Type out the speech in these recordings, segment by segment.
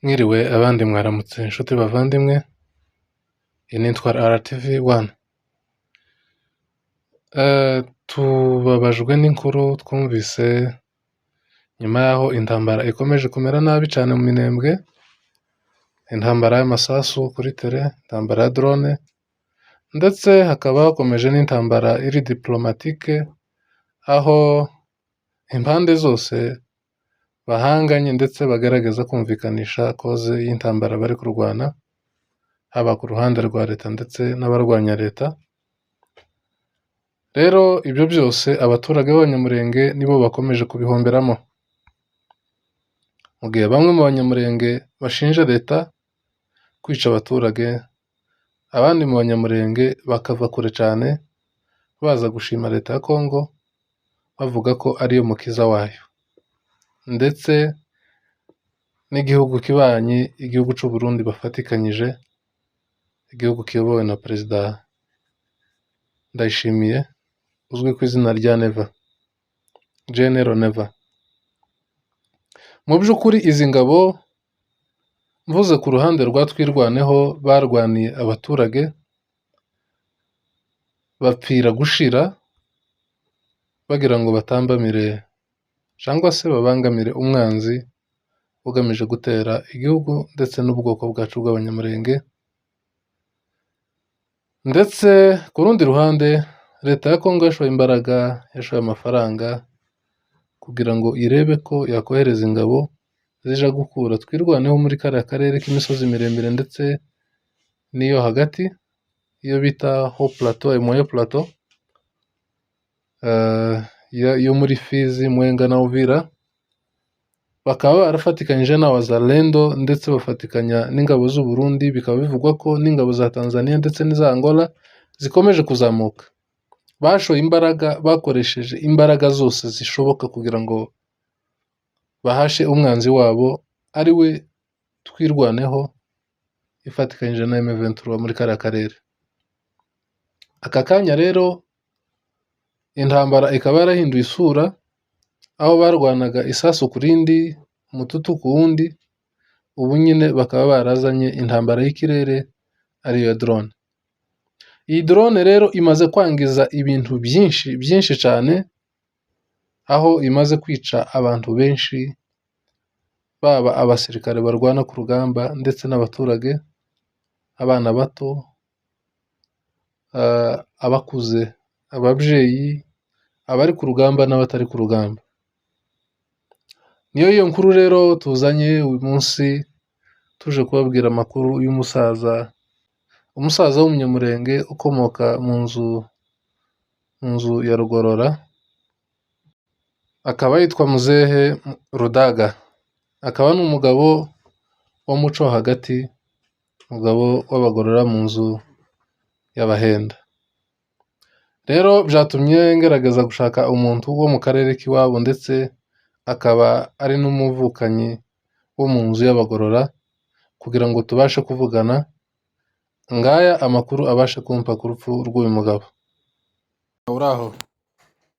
Mwiriwe abandi mwaramutse inshuti bavandimwe, iyi ni Intwari RTV one. Tubabajwe n'inkuru twumvise nyuma y'aho intambara ikomeje kumera nabi cyane mu Minembwe, intambara y'amasasu kuri terrain, intambara ya drone, ndetse hakaba hakomeje n'intambara iri diplomatique, aho impande zose bahanganye ndetse bagerageza kumvikanisha cause y'intambara bari kurwana, haba ku ruhande rwa leta ndetse n'abarwanya leta. Rero ibyo byose abaturage b'Abanyamulenge nibo bakomeje kubihomberamo. Mu gihe bamwe mu Banyamulenge bashinja leta kwica abaturage, abandi mu Banyamulenge bakava kure cyane baza gushima leta ya Kongo, bavuga ko ariyo mukiza wayo. Ndetse n'igihugu kibanyi, igihugu cy'u Burundi bafatikanyije, igihugu kiyobowe na Perezida Ndayishimiye uzwi ku izina rya Neva, General Neva. Mu by'ukuri izi ngabo mvuze ku ruhande rwa Twirwaneho, barwaniye abaturage bapfira gushira bagira ngo batambamire cyangwa se babangamire umwanzi ugamije gutera igihugu ndetse n'ubwoko bwacu bw'Abanyamulenge. Ndetse ku rundi ruhande leta ya Kongo yashoye imbaraga, yashoye amafaranga kugira ngo irebe ko yakohereza ingabo zija gukura Twirwaneho muri kariya karere k'imisozi miremire ndetse n'iyo hagati, iyo bita Haut Plateau et Moyen Plateau, yo muri Fizi, Mwenga na Uvira, bakaba barafatikanyije na Wazalendo ndetse bafatikanya n'ingabo z'u Burundi, bikaba bivugwa ko n'ingabo za Tanzania ndetse n'iza Angola zikomeje kuzamuka. Bashoye imbaraga, bakoresheje imbaraga zose zishoboka kugira ngo bahashe umwanzi wabo ari we Twirwaneho ifatikanyije na M23 muri kariya karere. Aka kanya rero intambara ikaba yarahinduye isura, aho barwanaga isasu ku rindi, umututu ku wundi, ubu nyine bakaba barazanye intambara y'ikirere ariyo drone. Iyi drone rero imaze kwangiza ibintu byinshi byinshi cyane, aho imaze kwica abantu benshi, baba abasirikare barwana ku rugamba ndetse n'abaturage, abana bato, abakuze, ababyeyi, abari ku rugamba n'abatari ku rugamba. Niyo iyo nkuru rero tuzanye uyu munsi, tuje kubabwira amakuru y'umusaza, umusaza w'Umunyamulenge ukomoka mu nzu ya Rugorora, akaba yitwa Muzehe Rudaga, akaba ni umugabo w'umuco hagati, umugabo w'Abagorora mu nzu y'Abahenda. Rero byatumye ngerageza gushaka umuntu wo mu karere k'iwabo, ndetse akaba ari n'umuvukanyi wo mu nzu y'Abagorora, kugira ngo tubashe kuvugana, ngaya amakuru abashe kumpa ku rupfu rw'uyu mugabo. Uraho?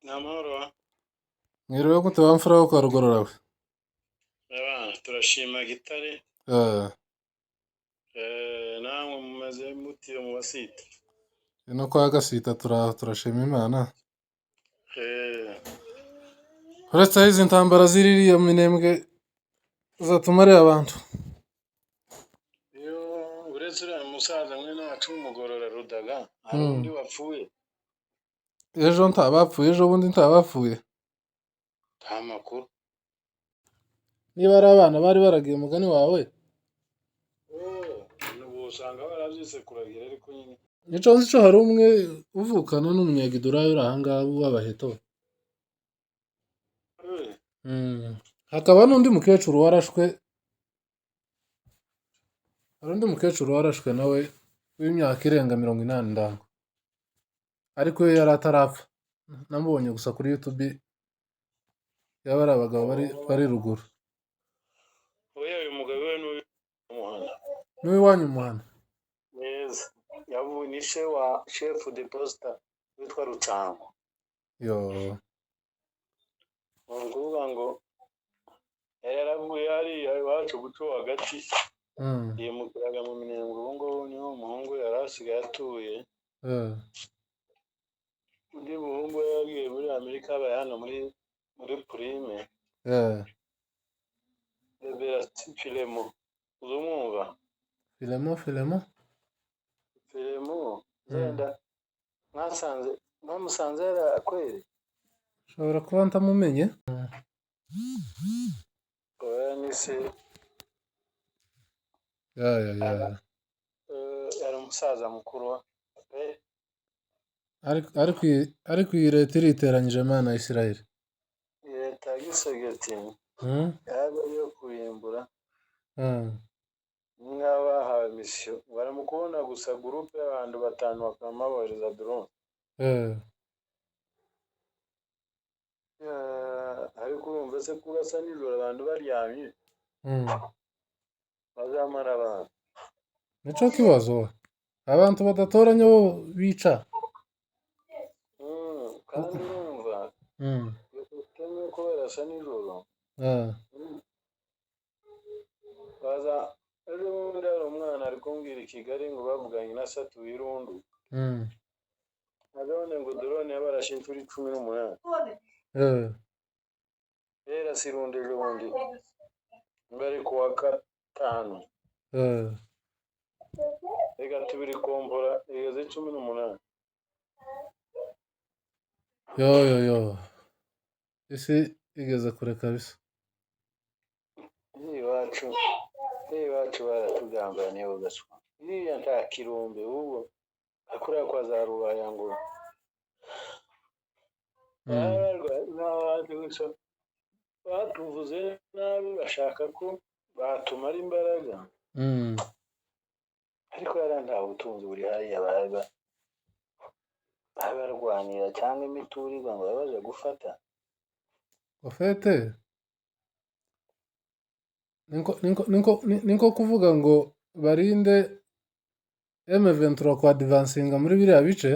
Ni amahoro. Mwiriwe gute wa mfura wo kwa Rugorora we? Turashima Gitare. Namwe mumeze mute mu Basita? Ino kwa Gasita turaho, turashima Imana. Uretse aho izi ntambara ziri iriya mu Minembwe zatumariye abantu. Iyo uretse uriya musaza mwene wacu w'Umugorora Rudaga, hari undi wapfuye? Ejo ntabapfuye, ejo bundi ntabapfuye. Nta makuru. Niba ari abana bari baragiye umugani wawe. Ubu usanga barabyise kuragira, ariko nyine. Nico nzi co, hari umwe uvukana n'umunyagidurayi uri ahangaha w'Abaheto. Hakaba n'undi mukecuru warashwe, hari undi mukecuru warashwe nawe w'imyaka irenga 80 ndango, ariko we yari atarapfa, namubonye gusa kuri YouTube, yaba ari abagabo bari ruguru. Oya, uyu mugabo we ni umuhana. N'uw'iwanyu muhana? Neza, yavuye ni she wa chef de poste witwa Rucango. Yo. Ni ukuvuga ngo Yari yaravuye hariya iwacu guco hagati, yimukiraga mu Minembwe. Ubu ngubu niho umuhungu yari asigaye atuye. Undi muhungu we yagiye muri Amerika, abaye hano muri Prime. Reverasi Filemo, uzumwumva? Filemo, Filemo. Filemo zenda mwasanze, mwamusanze yarakwere. Nshobora kuba ntamumenye. Oya, ni se. Ya. Yari umusaza mukuru wa Ariko iyi leta iriteranyije, Mana ya Isirayeli. Leta ya Gisegeti yaba yo kurimbura nk'abahawe mission. Bari mu kubona gusa groupe y'abantu batanu, bakaba bohereza drone. Ariko urumva se kurasa nijoro abantu baryamye, bazamara abantu? Nico kibazo, abantu badatoranya bo bica. Kandi urumva iyo système yo kubarasa nijoro, baza. Ejo bundi hari umwana ari kumbwira i Kigali ngo bavuganye na Satu Wirundu, nagabone ngo drone yabarashe inshuro 18. Rero sirundi ejo bundi bari kuwa gatanu, reka tubiri kombora igeze 18. Yo yo yo, isi igeze kure kabisa. Iri iwacu baratugambaniye bagaswa iriya nta kirombe, ahubwo kuriya kwa za Rubaya ngo n'abantu gusa batuvuze nabi, bashaka ko batumara imbaraga. Ariko hariya nta butunzi buri hariya baba barwanira cyangwa imiturirwa ngo babe baje gufata. Au fait, niko kuvuga ngo barinde M23 kwa advancinga muri biriya bice.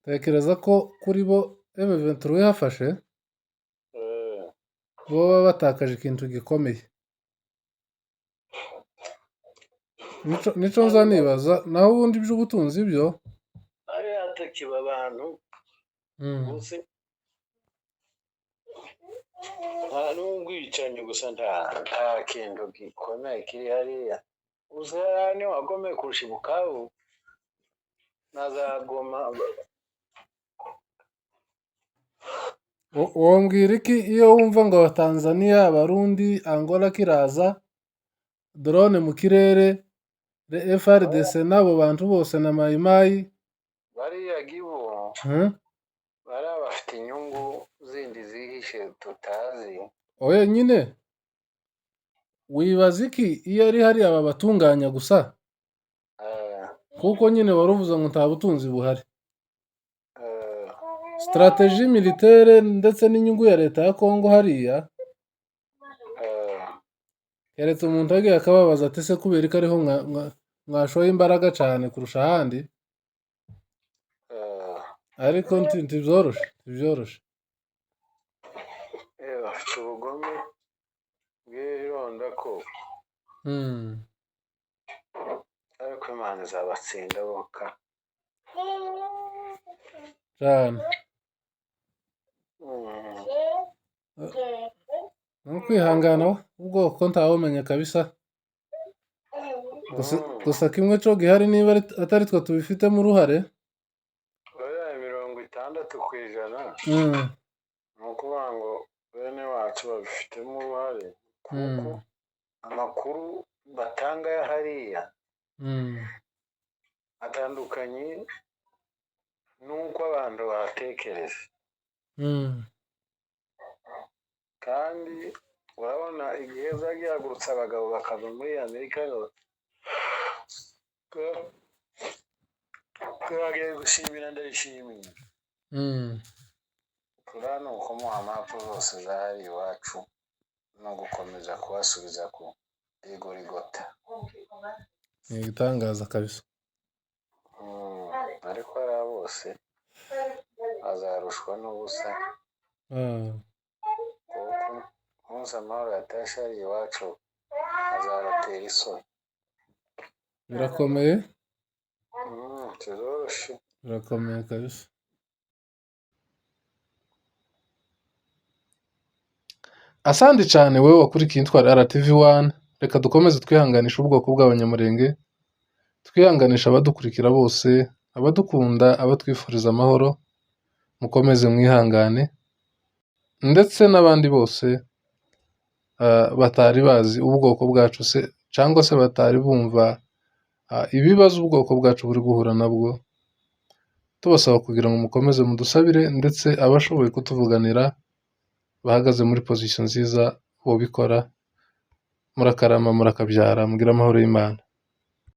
Tekereza ko kuri bo M23 ihafashe, bo baba batakaje ikintu gikomeye. Nico nza nibaza, naho ubundi iby'ubutunzi byo Hariya hatakiba abantu gusa nta n'ubwicanyi gusa, nta kintu gikomeye kiri hariya. Gusa hariya niho hakomeye kurusha i Bukavu na za Goma. Wombwira iki iyo wumva ngo Tanzania, Abarundi, Angola kiraza drone mu kirere, FARDC n'abo bantu bose na Mayimayi? Bariya gibo, bariya bafite inyungu zindi zihishe tutazi. Oya nyine, wibaza iki iyo ari hariya babatunganya gusa? Kuko nyine wari uvuze ngo nta butunzi buhari. Stratégie militaire ndetse n'inyungu ya leta ya Kongo hariya, keretse umuntu agiye akababaza ati: "Se kubera ko ariho mwashoye imbaraga cyane kurusha ahandi?" Ariko ntibyoroshe, ntibyoroshe. Bafite ubugome bw'irondakoko. Ariko Imana izabatsinda boka. Cyane. Ni ukwihangana ubwoko ntawumenya kabisa. Gusa, gusa kimwe cyo gihari, niba atari twe tubifitemo uruhare. Bariya 60%, ni ukuvuga ngo bene wacu babifitemo uruhare, kuko amakuru batanga ya hariya atandukanye n'uko abantu batekereza. Kandi urabona igihe zagihagurutse abagabo bakava muri Amerika ngo ko bagiye gushimira Ndayishimiye, turiya ni ukumuha mpapuro zose zahari iwacu no gukomeza kubasubiza ku rigorigota. Ni igitangaza kabisa. Ariko hariya bose bazarushwa n'ubusa, kuko Umunsi amahoro yatashe hariya iwacu azabatera isoni. Birakomeye. Tuzoroshe. Birakomeye kabisa. Asante cyane wowe wakurikiye Intwari RTV 1. Reka dukomeze twihanganisha ubwoko bw'Abanyamurenge, twihanganisha abadukurikira bose, abadukunda, abatwifuriza amahoro, mukomeze mwihangane, ndetse n'abandi bose batari bazi ubwoko bwacu se cyangwa se batari bumva ibibazo ubwoko bwacu buri guhura nabwo, tubasaba kugira ngo mukomeze mudusabire, ndetse abashoboye kutuvuganira bahagaze muri position nziza bobikora. Murakarama, murakabyara, mugire amahoro y'Imana.